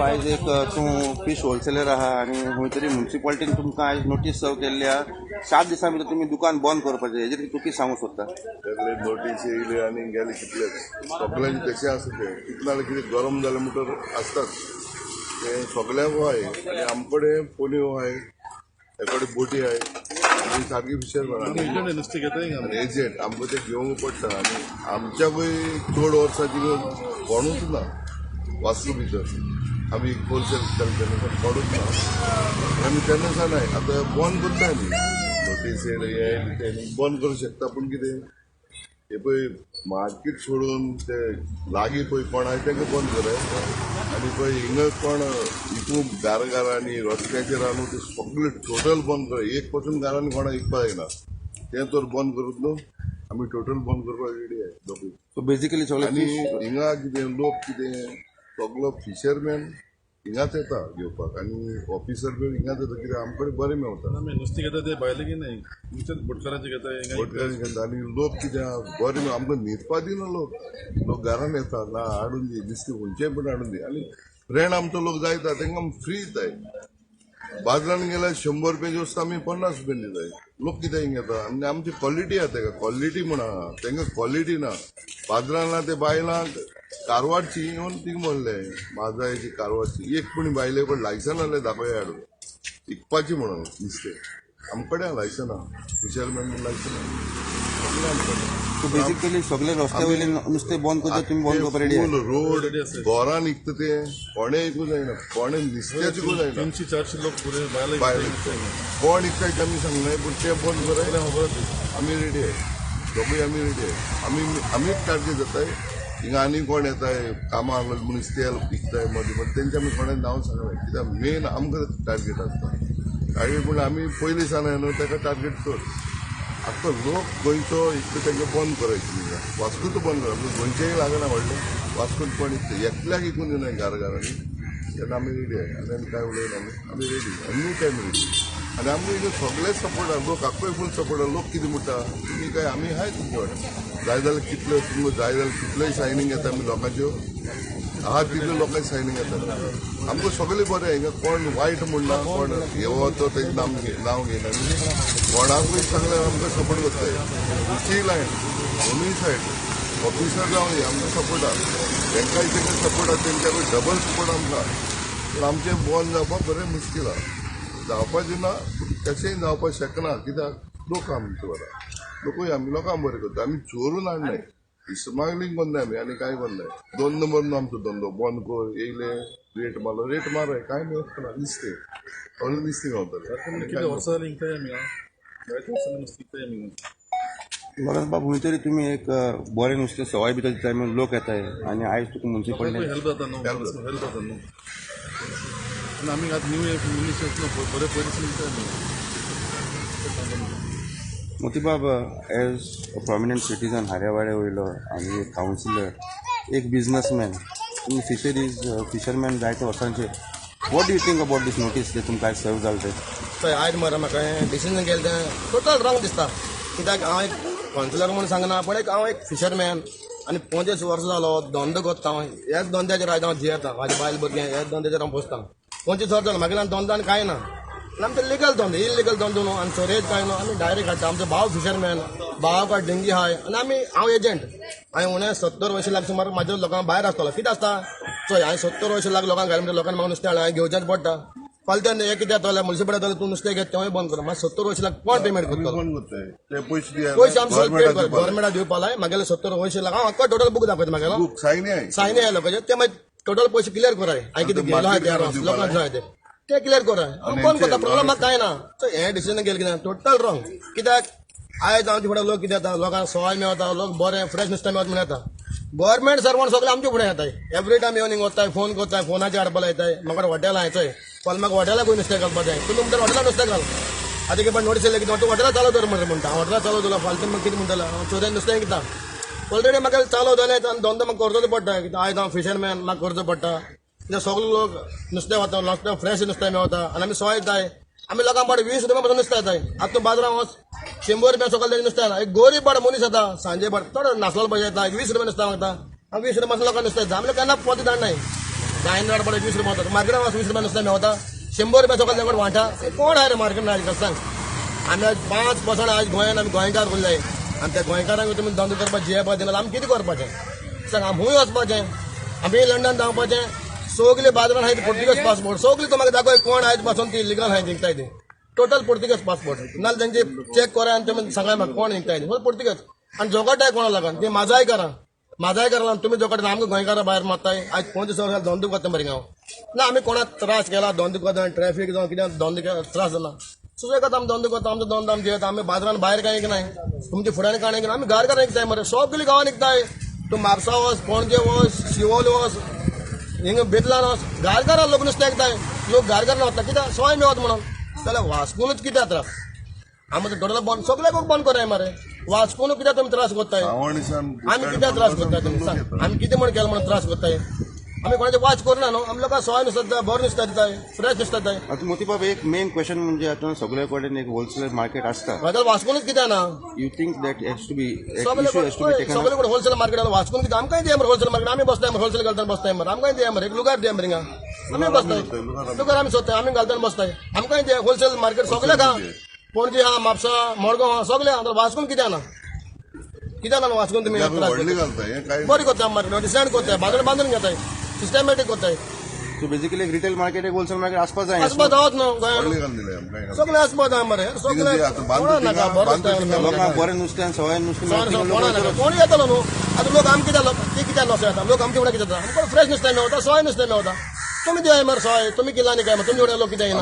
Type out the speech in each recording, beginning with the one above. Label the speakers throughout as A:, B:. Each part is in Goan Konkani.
A: आयज एक तूं फीश होलसेलर आहा आनी खंय तरी म्युनिसिपालिटीन तुमकां आयज नोटीस सर्व केल्ली आहा, 7 दिसां भितर तुमी दुकान बंद करपाचें, हेजेर तूं कितें सांगूंक सोदता?
B: तेगेले नोटीस येयली आनी गेले कितलेच सगळ्यांचे तशें आसा तें कितें जालें कितें गरम जालें म्हणटर आसताच तें सगळ्यांक आहाय आनी आमकडे पोन्यो आहाय, एकडे बोटी आहाय आनी सारकी फिशरमॅन
C: नुस्तें घेता
B: आनी एजंट आमकां तें घेवंक पडटा. आनी आमच्याकूय चड वर्सां कोणूच ना वास्को भितर, आमी होलसेल विकताले तेन्ना सावन कोणूच ना आमी तेन्ना सावन आतां बंद करता आमी नोटीस येयले हें तें बंद करूंक शकता. पूण कितें हे पळय मार्केट सोडून ते लागीं पळय कोण आहाय तांकां बंद कराय आनी पळय हिंगा कोण हितून घराघरांनी रस्त्याचेर न्हू ते सगळे टोटल बंद कराय, एक पासून घरांनी कोणाक विकपाक जायना, तें तर बंद करूत न्हू आमी टोटल बंद करपाक रेडी आहाय दोगूय.
A: सो बेजिकली सगळे
B: आनी हिंगा कितें लोक कितें सगलो फिशरमॅन हिंगाच येता घेवपाक आनी ऑफिसर बी हिंगाच येता, कित्याक आमकडे बरें मेवता.
C: आमी नुस्तें घेता ते भायले की न्हय, नुस्तें बोटकारांचें घेता,
B: बोटकारांचें घेता आनी लोक कितें बरें आमकां न्हिदपा दिना लोक, लोक घरान येता ना हाडून दी नुस्तें खंयचेंय पण हाडून दी आनी फ्रेंड आमचो लोक जायता तांकां आमी फ्री दिताय. बाजारान गेल्यार 100 रुपयाची वस्तू आमी 50 रुपयान दिताय. लोक कितें हिंगा येता आनी आमची क्वॉलिटी आहा ताका, क्वॉलिटी म्हण आहा तांकां क्वॉलिटी ना. बाजारान ना ते बायलांक कारवारची येवन थिंग भरले माजायची कारवारची एक पूण बायले कडेन लायसन आहलें दाखोवया हाडून विकपाची म्हणून नुस्तें आमकडे लायसन आहा, फिशरमॅन म्हूण लायसन आहा सगळें आमकडे.
A: सो बेजिकली सगळे रस्त्या वयले नुस्तें बंद करता तुमी बंद करपाक रेडी
B: फूल रोड घरान विकता तें कोणें विकूं जायना, कोणें नुस्त्याचें विकूं जायना.
C: 300-400 लोक बायले
B: कोण विकता आमी सांगनाय, पूण तें बंद कराय आमी रेडी आहाय, दोगूय आमी रेडी आहाय. आमी आमीच टार्गेट जाताय हिंगा आनी कोण येताय कामाक मनीस तेल विकताय मदीं मदीं तेंचे आमी कोणें नांव सांगलें कित्याक मेन आमकां टार्गेट आसता. टार्गेट म्हणल्यार आमी पयलीं सावन न्हू ताका टार्गेट चड. आतां लोक गोंयचो इतलो तांकां बंद करायचो हिंगा वास्कोच बंद कर, गोंयचेंय लागना व्हडलें वास्कोत कोण इतलें एकल्याक विकून दिना घरा घरांनी, तेन्ना आमी रेडी आहाय आनी आमी कांय उलयना, आमी रेडी एनी टायम रेडी. आनी आमकां हिंगा सगळे सपोर्ट आहा, लोक आख्खोय फूल सपोर्ट आहा. लोक कितें म्हणटा तुमी काय आमी आहाय तुमचे वांगडा, जाय जाल्यार कितल्यो तुमकां जाय जाल्यार कितल्योय सायनींग येता आमी लोकांच्यो आहा तितल्यो लोकांच्यो सायनींग येता. आमकां सगळें बरें हिंगा कोण वायट म्हणना, कोण येवो तो तेजें नांव घेयना, कोणाकूय सांगल्यार आमकां सपोर्ट करताय. दुसरी लायन दोनूय सायड ऑफिसर जावं आमकां सपोर्ट आहा, तांकांय तांकां सपोर्ट आहा, तेंच्याकूय डबल सपोर्ट आमकां. पूण आमचें बंद जावपाक बरें मुश्कील आहा, जावपाचें ना कशेंय जावपाक शकना, कित्याक लोक आमचे बरो लोकूय आमी लोकांक बरें करता, आमी चोरून हाडनाय, स्मगलींग करनाय आमी आनी कांय करनाय. 2 नंबर न्हू आमचो धंदो, बंद कर येयले रेट मारलो रेट मारय कांय मेवना नुस्तें सगळें नुस्तें गावतलें.
C: कितले वर्सां जालीं विकताय आमी, जायते वर्सां नुस्तें विकताय आमी.
A: लॉरन्स बाब खंय तरी तुमी एक बरें नुस्तें सवाय भितर दिताय म्हणून लोक येताय आनी आयज तुका म्युनिसिपालिटी
C: हेल्प जाता न्हू, हेल्प जाता न्हू. आनी आमी आतां न्यू मिनिस्टर्स न्हू बरे पयलीं विकताय आमी.
A: मोतीबाब एज अ प्रॉमिनंट सिटीजन हाऱ्यावाड्या वयलो आनी एक कावन्सिलर, एक बिजनसमॅन, तुमी फिशरीज फिशरमॅन जायते वर्सांचे, what do you think about this notice जे तुमकां आयज सर्व जालें तें?
D: पळय आयज मरे म्हाका हें डिसिजन केलें तें टोटल रॉंग दिसता, कित्याक हांव एक कावन्सिलर म्हूण सांगना, पूण एक हांव एक फिशरमॅन आनी 25 वर्सां जालो धंदो करता हांव, ह्याच धंद्याचेर आयज हांव जियेता, म्हाजी बायल भुरगें ह्याच धंद्याचेर हांव पोसता. 25 वर्सां जालो म्हागेल्यान धंदो आनी कांय ना, आमचो लिगल धंदो, इलिगल धंदो न्हू आनी चोरयेच कांय न्हू, आमी डायरेक्ट हाडटा. आमचो भाव फिशरमॅन, भाव डेंगी आहाय आनी आमी हांव एजंट, हांवें उणें 70 अंयशीं लाख सुमार म्हाज्या लोकांक भायर आसतलो. कितें आसता चोय हांवें 70 अंयशीं लाख लोकांक घाले म्हणटकीर लोकांनी म्हाका नुस्तें हाडलें, हांवें घेवचेंच पडटा. फाल्यां तें हें कितें जातलें म्युनिसिपालिटी जातलें, तूं नुस्तें घेत तेंवूय बंद कर. मागीर 70 अंयशीं लाख कोण पेमेंट करतलो? पयशे आमचे पेड कर गव्हर्मेंटाक दिवपा लाय म्हागेले 70 अंयशीं लाख. हांव आख्खो टोटल बूक दाखयता म्हागेलो, सायनी आहा लोकांचे, ते मागीर टोटल पयशे क्लियर कराय. हांवें कितें घेयलो आहा ते लोकांक जाय ते ते क्लियर कराय, हांव बंद करता. प्रॉब्लम म्हाका कांय ना. सो हें डिसिजन केलें कितें टोटल रॉंग, कित्याक आयज आमचे फुडें लोक कितें येता, लोकांक सवाय मेळता, लोक बरें फ्रेश नुस्तें मेळत म्हण येता. गव्हर्मेंट सर्वंट सगळे आमचे फुडें येताय, एवरी टायम येवन हिंग वताय, फोन करताय, फोनाचेर हाडपा लायताय. म्हाका हॉटेल आहा चोय, फाल्यां म्हाका हॉटेलाकूय नुस्तें घालपा जाय, तुमी म्हणटा हॉटेलाक नुस्तें घाल. आतां कितें नोटीस येयले कितें तूं हॉटेलाक चालू दवर म्हणटा, हांव हॉटेलाक चालू दवरला, फाल्यां तुमी कितें म्हणटलो, हांव चोरयेन नुस्तें विकता. ऑलरेडी म्हाका चालू जालें आनी धंदो म्हाका करचोच पडटा, कित्याक आयज हांव फिशरमॅन, म्हाका करचो पडटा. कित्याक सगळे लोक नुस्तें वता, नुस्तें फ्रेश नुस्तें मेळता आनी आमी सवाय दिताय. आमी लोकांक पाट 20 रुपया पासून नुस्तें येताय. आतां तूं बाजारांत वच 100 रुपया सकयल तेजें नुस्तें येता. एक गोरीब पाट मनीस येता सांजे पाट चड नासलो पयशे येता, 20 रुपया नुस्तें मागता, हांव 20 रुपया पासून लोकांक नुस्तें येता. आमी केन्ना पोत धाडनाय, 10 पडे 20 रुपया वता मार्केटान वच 20 रुपया नुस्तें मेळता, 100 रुपया सकयल तेंकडे वांटा. कोण आहा रे मार्केटान आयज सांग. आमी आज 5% आज गोंयान आमी गोंयकार उरले आनी त्या गोंयकारांक तुमी धंदो करपाक जियेवपाक दिना, आमी कितें करपाचें सांग. आमी खूंय वचपाचें, आमी लंडन धांवपाचें, सगळे बाजारान आहाय पोर्तुगेज पासपोर्ट, सगळे तुमकां दाखय कोण आयज पासून ती इलिगल आहाय जिंकताय ती टोटल पोर्तुगेज पासपोर्ट. नाजाल्यार तेंचे चॅक करा आनी तुमी सांगाय म्हाका कोण जिंकताय ती पोर्तुगेज. आनी जोगटाय कोणा लागून ती म्हाजाय करा, म्हाजाय करा तुमी जोगटा आमकां गोंयकारां भायर मारताय. आयज 25 वर्सां धंदो करता मरे हांव ना, आमी कोणाक त्रास केला धंदो करता, ट्रॅफीक जावं कितें धंदो केला त्रास जाला, सुसेगाद आमी धंदो करता, आमचो धंदो आमी जियेता. आमी बाजारान भायर कांय नाय, तुमच्या फुड्यान कांय ना, आमी घर घरान विकताय मरे, सगळीं गांवान विकताय. तूं म्हापसा वच, पणजे वच, शिवोल वच, हिंगा बेतलान वच, घर घरान लोक नुस्तें विकताय. लोक घर घरान वता कित्याक सवाय मेळत म्हणून. जाल्यार वास्कोनूच कित्याक त्रास, आमचो टोटल बंद सगळ्याक बंद कराय मरे. वास्कोनूच कित्याक तुमी त्रास करताय, आमी कित्याक त्रास करताय तुमी सांग, आमी कितें म्हण केलें म्हणून त्रास करताय. आमी कोणाचे वाच करना न्हू, आमी लोकांक सवाय नुस्तें दिता, बरें नुस्तें दिताय, फ्रेश नुस्तें दिताय.
A: आतां मोतीबाब एक मेन क्वेश्चन म्हणजे आतां सगळे कडेन एक होलसेल मार्केट आसता,
D: जाल्यार वास्कोनूच कित्याक ना?
A: You think that has to be issue has to be taken?
D: सगळे कडेन होलसेल मार्केट वास्कोन कित्याक आमकांय दिया मरे होलसेल मार्केट. आमी बसताय होलसेल घालतना बसताय मरे, आमकांय दिया मरे, एक लुगार दिया मरे हिंगा, आमी बसताय लुगार आमी सोदताय, आमी घालतना बसताय, आमकांय दिया होलसेल मार्केट सगळ्याक आहा, पणजी आहा, म्हापसा, मडगांव आहा, सगळे आहा. वास्कोन कित्याक ना, कित्याक ना वास्कोन तुमी बरें करता मार्केट, डिसायड करताय, बांदून बांदून घेताय, सिस्टमॅटीक करताय.
A: सो बेसिकली एक रिटेल मार्केट एक होलसेल मार्केट आसपा जाय,
D: आसपा जावच न्हू गोंयांत, सगळें आसपा जाय मरे. सगळें
A: लोकांक बरें नुस्तें सवाय नुस्तें
D: कोण येतलो न्हू. आतां लोक आमकां कित्याक ती कित्याक लॉस येता, लोक आमचे फुडें कितें जाता, आमकां फ्रेश नुस्तें मेळटा, सवाय नुस्तें मेळटा. तुमी दिया मरे सवाय, तुमी किलांनी काय तुमचे फुडें लोक कित्याक येना.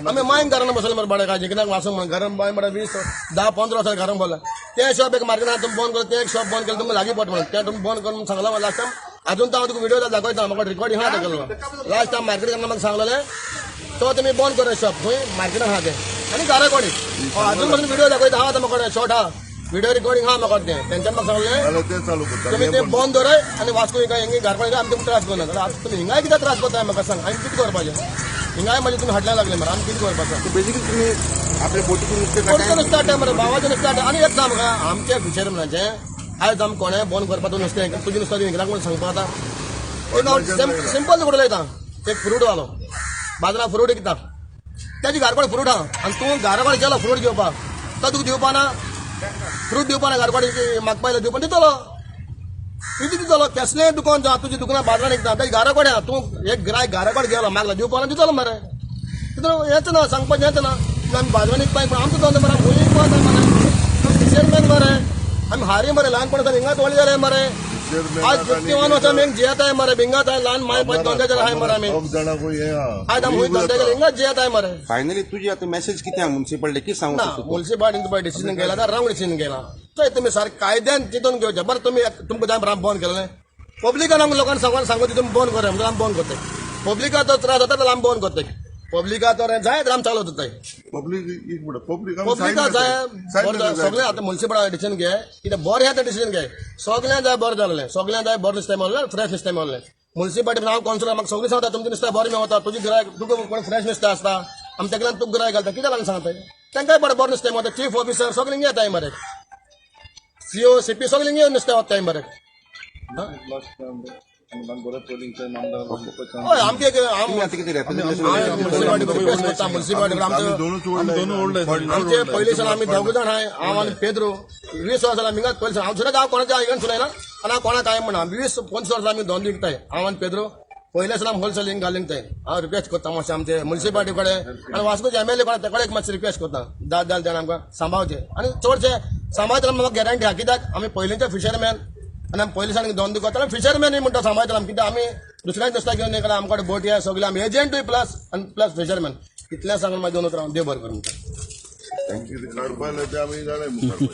D: आमी मायन घरान बसले मरे भाडें काय कित्याक वासूंक म्हणून घरान बाय मरे 20 10 15 वर्सां घरान बसला. तें शॉप एक मार्केटान तुमी बंद करून, तें एक शॉप बंद केलें तुमी लागीं पडटा म्हणून तें तुमी बंद करून सांगलां लास्ट टायम. अजून तो हांव तुका व्हिडिओ दाखयता, म्हाका रिकॉर्डिंग आहा तें लास्ट टायम मार्केट केन्ना म्हाका सांगलेलें तो तुमी बंद करा शॉप खंय मार्केटान आहा तें आनी घरा कडेन. अजून पासून व्हिडिओ दाखयता आहा तो म्हाका शॉर्ट आहा, व्हिडिओ रिकॉर्डिंग आहा म्हाका तें, तेंच्यान म्हाका सांगलें तुमी तें बंद दवराय आनी वास्को हिंगा हिंगा घरा कडेन आमी तुमकां त्रास करना. जाल्यार आतां तुमी हिंगाय कित्याक त्रास करताय म्हाका सांग, आमी कितें करपाचें हिंगाय म्हणजे तुमी हाडल्या लागले मरे, आमी कितें करपाचें.
A: बेसिकली तुमी आपल्या बोटीचें नुस्तें
D: बोटीचें नुस्तें हाडटाय मरे, भावाचें नुस्तें हाडटा. आनी एक सांग म्हाका, आमच्या फिशरमॅनाचें आयज आमी कोणें बंद करपा तूं नुस्तें तुजें नुस्तें विकलाक म्हणून सांगपा आतां सिंपल उलयता. एक फ्रूट वालो बाजारान फ्रूट विकता, तेजे घरा कडेन फ्रूट आहा आनी तूं घरा कडेन गेलो फ्रूट घेवपाक, तो तुका दिवपा ना, फ्रूट दिवपा ना, घरा कडेन मागपा येयलो दिवपा दितलो, कितें दितलो. केसलें दुकान जावं तुजें दुकानां बाजारान विकता, तेजे घरा कडेन आहा, तूं एक गिरायक घरा कडेन गेलो मागला दिवपा ना दितलो मरे, तितून हेंच ना सांगपाचें हेंच ना. आमी बाजारान विकपाक पण आमचो धंदो मरे, आमी खंय मरे फिशरमॅन मरे, आमी हारी मरे, ल्हानपणासान हिंगाच व्हडले जाले मरे. आज 51 वर्सां आमी जियेताय मरे, भिंगाच आहाय, ल्हान माय पाय धंद्याचेर आहाय मरे आमी, आयज आमी खूंय धंद्याचेर हिंगाच जियेताय मरे.
A: फायनली तुजी आतां मॅसेज कितें आहा मुन्सिपालिटी कितें सांगूंक
D: ना,
A: सोदता?
D: मुन्सिपालिटीन तुका डिसिजन घेयला जाल्यार रावंग डिसिजन घेयला, चोय तुमी सारकें कायद्यान चिंतून घेवचें. बरें तुमी तुमकां जाय बंद केलें, पब्लिकान आमकां लोकांक सांगून सांगू तुमी बंद करा म्हणून आमी बंद करताय. पब्लिकाचो त्रास जाता जाल्यार आमी बंद करताय, पब्लिकाचो जाय तर आमी चालू जाताय. पब्लिका जाय सगळें आतां मुन्सिपालिटी डिसिजन घे, कित्याक बरें आहा तें डिसिजन घे, सगळ्यांक जाय बरें जालें, सगळ्यांक जाय बरें नुस्तें मेळलें, फ्रेश नुस्तें मेळलें. मुन्सिपालिटी हांव कौन्सिलर म्हाका सगळीं सांगता तुमचें नुस्तें बरें मेळटा, तुजें गिरायक तुका कोण फ्रेश नुस्तें आसता, आमी तेका लागून तुका गिरायक घालता, कित्याक लागून सांगता तांकांय बरें बरें नुस्तें मेळटा. चीफ ऑफिसर सगळीं येताय मरे, सीओ सीपी सगळीं येवन नुस्तें वताय मरे. हय आमचे आमचे पयलीं सावन आमी दोग जाण आहाय, हांव आनी पेद्रो, 20 वर्सां आमी हिंगाच पयलीं हांव सुद्दां हांव कोणाच्या आयकन सुनायना आनी हांव कोणाक कांय म्हणा. 20-25 वर्सां आमी धंदो विकताय, हांव आनी पेद्रो पयले सावन आमी होलसेलींग घालून विकताय. हांव रिक्वेस्ट करता मातशें आमचे मुन्सिपालिटी कडेन आनी वास्कोचे एमएलए कडेन तेकडे एक मातशें रिक्वेस्ट करता, दाद जालें जाल्यार आमकां सांबाळचें आनी चडशें सांबाळटना म्हाका गॅरंटी आहा, कित्याक आमी पयलींचे फिशरमॅन आनी आमी पयलीं सावन धंदो करता, फिशरमॅन म्हणटा सांबाळटना आमी, कित्याक आमी दुसऱ्याच नुस्तें घेवन येयना, आमकां कडेन बोटी आहा सगळे, आमी एजंटूय प्लस आनी प्लस फिशरमॅन. इतलें सांगून मागीर 2 उतरां देव बरें करूं म्हणटा.
A: Thank you.
B: कितें काडपा जाल्यार ते आमी जाणाय मुखार.